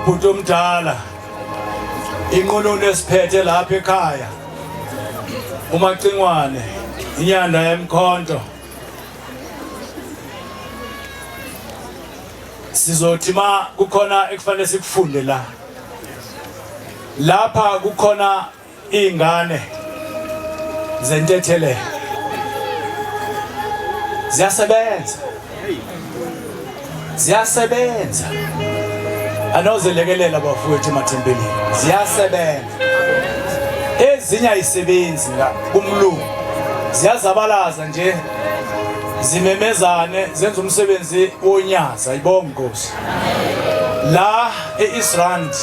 Ubhuti omdala inqununu esiphethe lapha ekhaya uMacingwane inyanda yemkhonto sizothi ma kukhona ekufanele sikufunde la lapha kukhona Iy'ngane zentethelelo ziyasebenza, ziyasebenza. Anozelekelela bafowethu emathempelini, ziyasebenza. Ezinye ayisebenzi nga kumlungu, ziyazabalaza nje zimemezane zenza umsebenzi wonyazi. Ayibonge Nkosi. La e-East Rand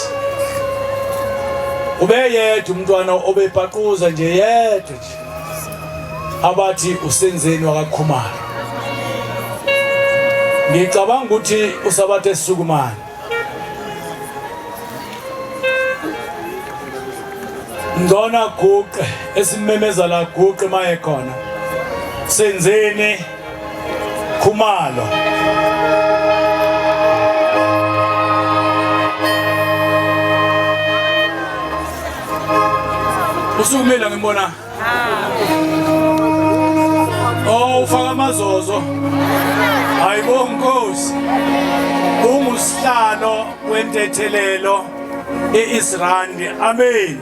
ubeyedwa umntwana obepaquza nje yedwa nje abathi usenzeni wakaKhumalo. Ngicabanga ukuthi usabathe sukumani. Ngcona guqe esimemeza la guqe maye khona. Senzeni Khumalo. Usukumile ngimbona. Oh ufaka amazozo. Hayibo Nkosi. Ungusihlalo wentethelelo eIsrandi. Amen.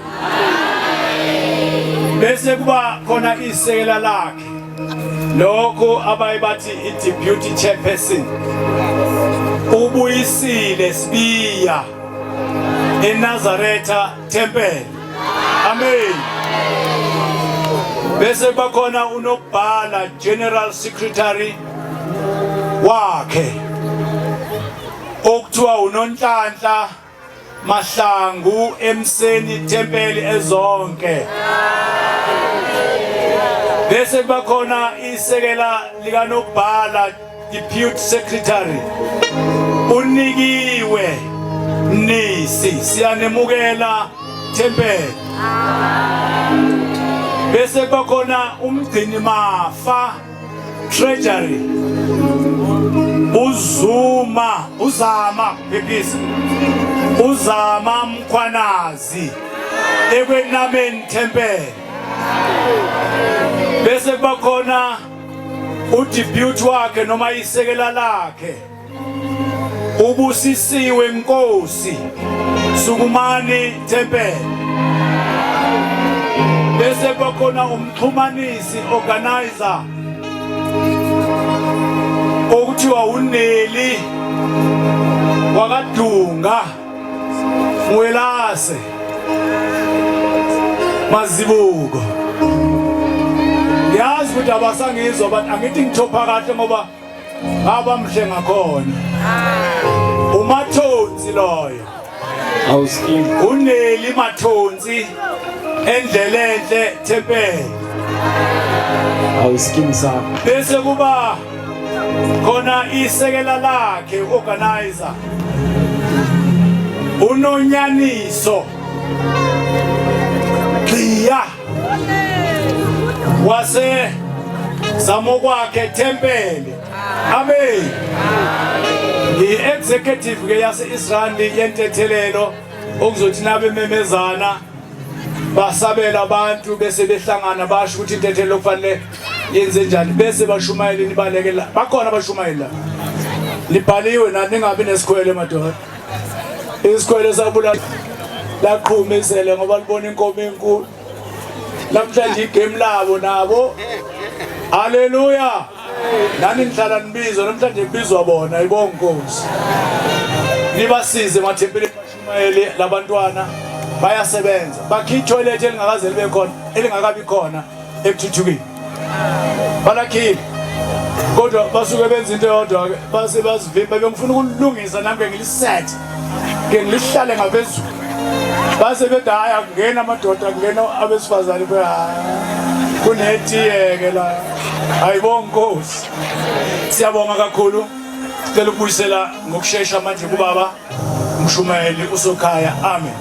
Bese kuba khona isekela lakhe. Lokho abaye bathi i-deputy chairperson ubuyisile Sibiya eNazaretha Temple. Amen. Bese bakhona unobhala general secretary wakhe okuthiwa uNonhlanhla Mahlangu emseni tempeli ezonke. Bese kuba khona isekela likanobhala deputy secretary unikiwe Mnisi siyanemukela tempeli. Bese kuba khona umgcini mafa Treasury uZuma uzama phephisa uzama Mkhwanazi ekwenameni Temple bese kuba khona udeputy wakhe noma isekela lakhe Ubusisiwe Nkosi, sukumani Tempel. Bese bakhona umxhumanisi organizer okuthiwa uNeli wakaDunga Mwelase Mazibuko. Ngiyazi ukuthi abasangizwa but angithi ngithopha kahle ngoba Ngaba mhle ngakhona. Umathonsi loyo. Awuskini. Uneli Mathonsi endlela enhle Tempel. Awuskini sakho. Bese kuba khona isekela lakhe organizer. Unonyaniso. Gxiya. Wase Zamokwakhe Tempele. Amen. I-executive ke yase-Israel yentethelelo okuzothi nabememezana basabela abantu bese behlangana basho ukuthi intethelelo kufanele yenze njani bese bashumayela nibalekela bakhona abashumayela libhaliwe nani ningabi nesikhwele madoda isikhwele sabula laqhuma isele ngoba libona inkomo enkulu namhlanje igame labo nabo haleluya nani nihlala nibizwa namhlanje kubizwa bona ibonga inkosi nibasize emathempelini bashumayele labantwana bayasebenza bakhe ithoyilethi elingakaze libe khona elingakabi khona ekuthuthukeni balakhile kodwa basuke benza into eyodwa ke base bazivimba bengifuna ukulungisa nami ke ngiliset ke ngilihlale ngaphezulu base bethi hhayi akungena amadoda kungena abesifazane be kunetiyeke la ayibonga nkosi siyabonga kakhulu sicela ukubuyisela ngokushesha manje kubaba umshumayeli usokhaya amen.